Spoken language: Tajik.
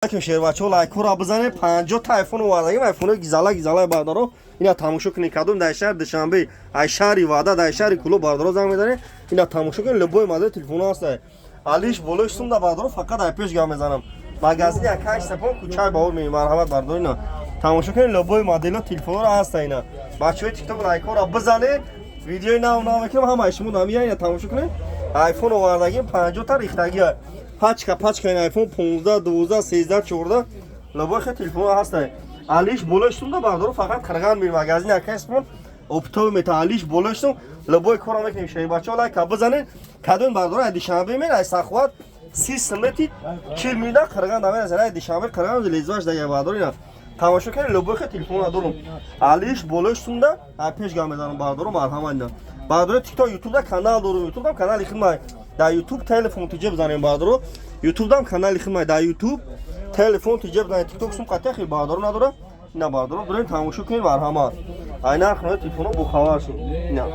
Алейкум, шербачаҳо, лайкҳоро бизанед. 50 та айфон овардагим, айфонои гизала гизалаи, бардаро. Ина тамошо кунед, кадом дар шаҳри Душанбе, ай шаҳри Ваҳдат, ай шаҳри Кӯлоб, бардаро, занг мезанед. Ина тамошо кунед, любой модели телефоно ҳаста. Алиш болои сумда, бардаро, фақат ай пеш гап мезанам. Магазини акай Степон, кӯчаи Баҳор меи. Марҳамат, бардаро, ина тамошо кунед, любой модели телефонро ҳаста. Ина, бачаҳои Тикток, лайкҳоро бизанед. Видеои нав нав мекунам, ҳамаи шумо намия. Ина тамошо кунед, айфон овардагим, 50 та рихтагия, пачка пачка. Ин айфон 15, 12, 13, 14, любой хел телефон ҳаста. Алиш болои сумда, бардаро, фақат қирған мир. Магазини акай Степон оптовый мета, алиш болои сум, любой кора мекунем. Шербачаҳо, лайка бизанед. Кадом бардаро ай Душанбе мен, ай Саховат 30 мети 40 минута қирған намерасад. Ай Душанбе қирған лезваш дага, бардор. Ина тамошо кунед, любой хел телефон дорум, алиш болои сумда, ай пеш гап мезанам, бардоро, марҳамат. Ина, бардоро, Тикток, Ютубда канал дорум, Ютубдам канали хидмат. Дар Ютуб «Телефон тиҷа» бизанем, бардоро. Ютубдам канали хидмат, дар Ютуб «Телефон тиҷа» бизанем. Тикток сум қатъия хел, бардоро, надора. Ина, бардоро, бирем, тамошо кунед, марҳамат. Ай нарх нои телефоно бохабар шуд. Ина.